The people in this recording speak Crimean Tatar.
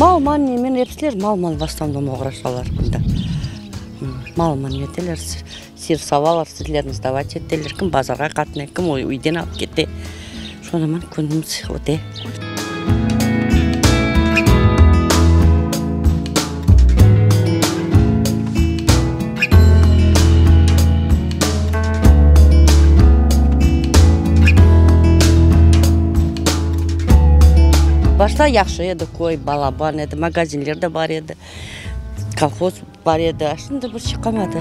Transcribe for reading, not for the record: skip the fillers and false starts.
Malman nemen episiler malman v osnovnom oğraşalar mında. Malman neteler, sir savalar, sütlerini sdovat eteler, kim bazarğa qatnay, kim üyden alıp kete. Şonaman künümiz öte. Başta yahşı edi köy, balaban edi, magazinler de bar edi, kolhoz bar edi, a şimdi bir şey qalmadı.